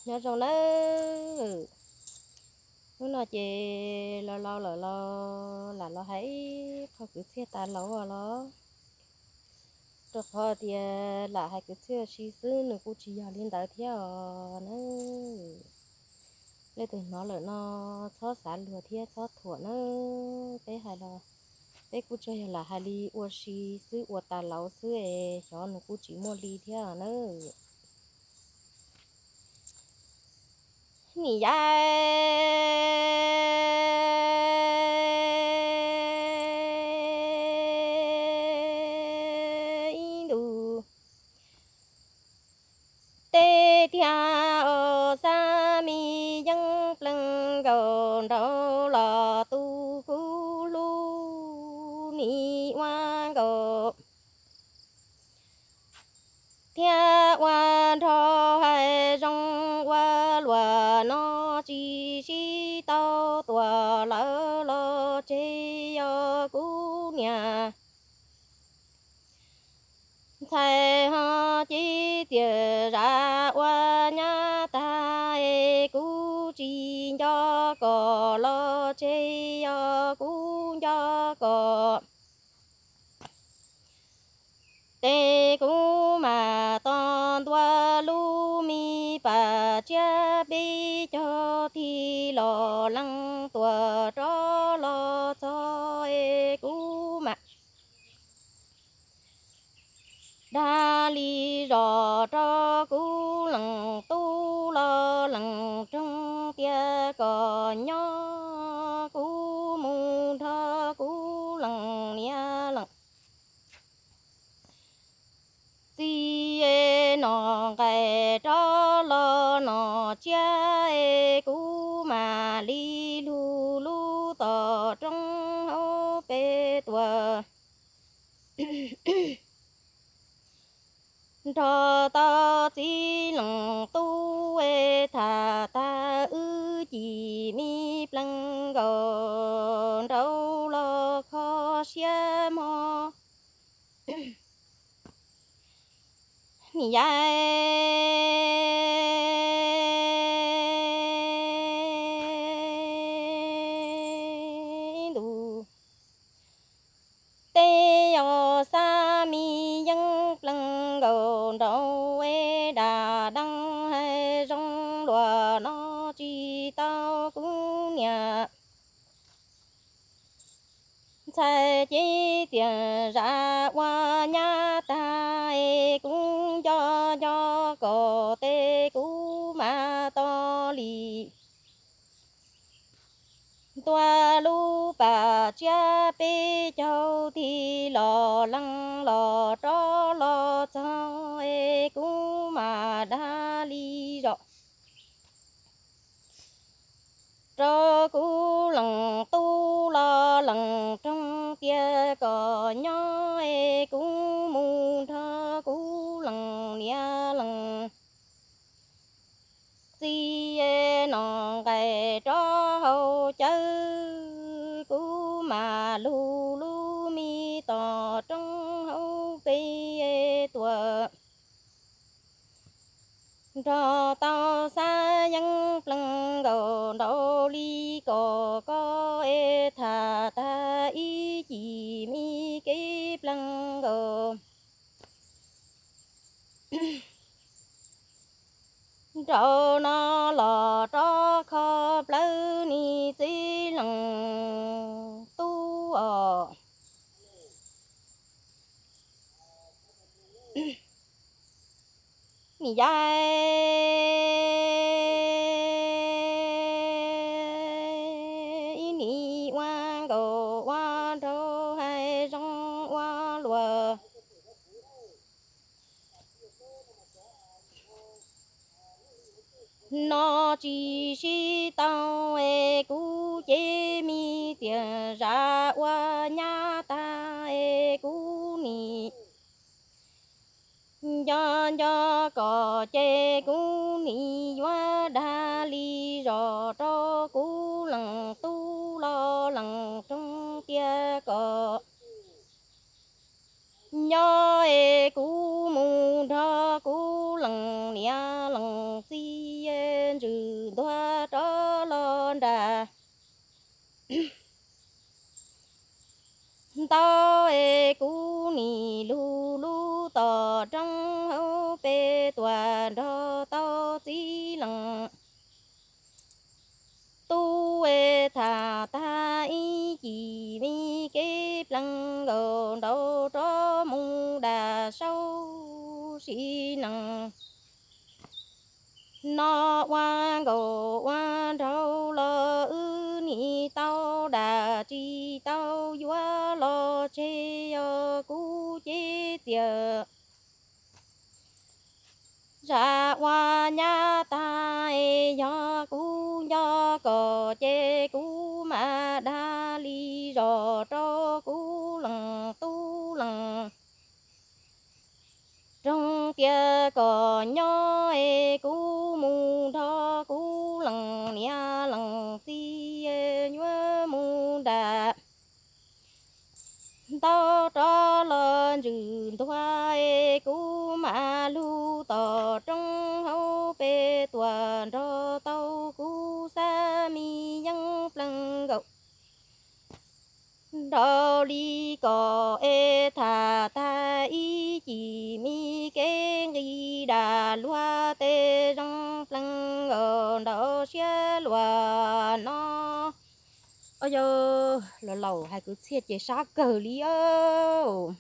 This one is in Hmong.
Nyob zoo nawb. Hnub no ces los laus lawm los lam los hais ib qho kwv txhiaj tas laus os los, rau qhov tias lam hais kwv txhiaj ua si xwb, nws kuj tsis yog li ntawd thiab os nawb. Leej twg hnov lawm no txhob xav luag thiab txhob thuam nawb. Peb hais los peb kuj tsuas yog lam hais li ua si xwb, ua tas laus xwb es xyov nws kuj tsis muaj li thiab nawb. Nim ya ib ntus, tej thiab os xab mi yeeb plees nkaus nraud los tu kuv hlub nim ua nkaus thiab ua nrho hais zoo ua luam no tsis sib tau tuam lawv los tseg yog kuv niam ntxhais ho cia tiam zam ua nyab tag es kuv tsis nco kom los tseg yog kuv nco kom ces kuv mam tos ntua lub me pam tsiab peb caug tig los lees tuam rov los txog es kuv mam dag li zos rau kuv leej tub los leej roog tias kom nyob kuv mus nrog kuv leej niam leej txiv es nom nqaim rov los nom tsiab es kuv mam li lug lub tom roob hauv pes tuam nrog tau txiv leej tub es tham tag wb cim me plees nkaus nraud los kho siab mog. Nim ya ib ntus, tej yos xab mi yeeb plees nkaus nraud es dam dees hais zoo luam no tsis tau kuv niam ntxhais ces tiam zam ua nyab tag es kuv nco nco kom tes kuv mam tos li ntua lub pam tsiab peb caug tig los lees los rov los txog es kuv mam dag li zos rau kuv leej tub los leej roog tias kom nyob es kuv mus nrog kuv leej niam leej txiv es nom nqaim rov hauv cawv, kuv mam lug lub me tom roob hauv pes tuam nrog tau xab yeeb plees nkaus nraud li kom koj es tham tag ib cim me kev plees nkaus nraud no los rov kho plawv nis txiv leej tub os. Nim ya ib nim ua nkaus ua nraug hais zoo ua luam no tsis sib tau es kuv ces me tiam zam ua nyab tag es kuv nim nco nco kom ces kuv nim yuav dag li zos rau kuv leej tub los leej roog tias kom nyob es kuv mus nrog kuv leej niam leej txiv ntsws ntuag rov los nram ntau es kuv nim lug lub tom rooj hauv pes tuam nrog tau txiv lees tub es tham tag ib cim me kev plees nkaus nraud rov mus dam saub sim nees no ua nkaus ua nraug los wb nim tau dam tsis tau yuav los tseg os kuv cev tiam zam ua nyab tag es yog kuv nco kom ces kuv mam dag li zos rau kuv lees tub lees roog tias kom nyob es kuv mus nrog kuv lees niam lees txiv nyuam mus nram ntau rov los ntsws ntuag es kuv mam lug tom rooj hauv pes tuam nrog tau kuv xab me yeeb plees nkaus nraud li kom es tham tag ib cim me kev nqis dam luag tej zoo plees nkaus nraud siab luag no. Os yog, los laus hais kwv txhiaj ces sab kawg li os.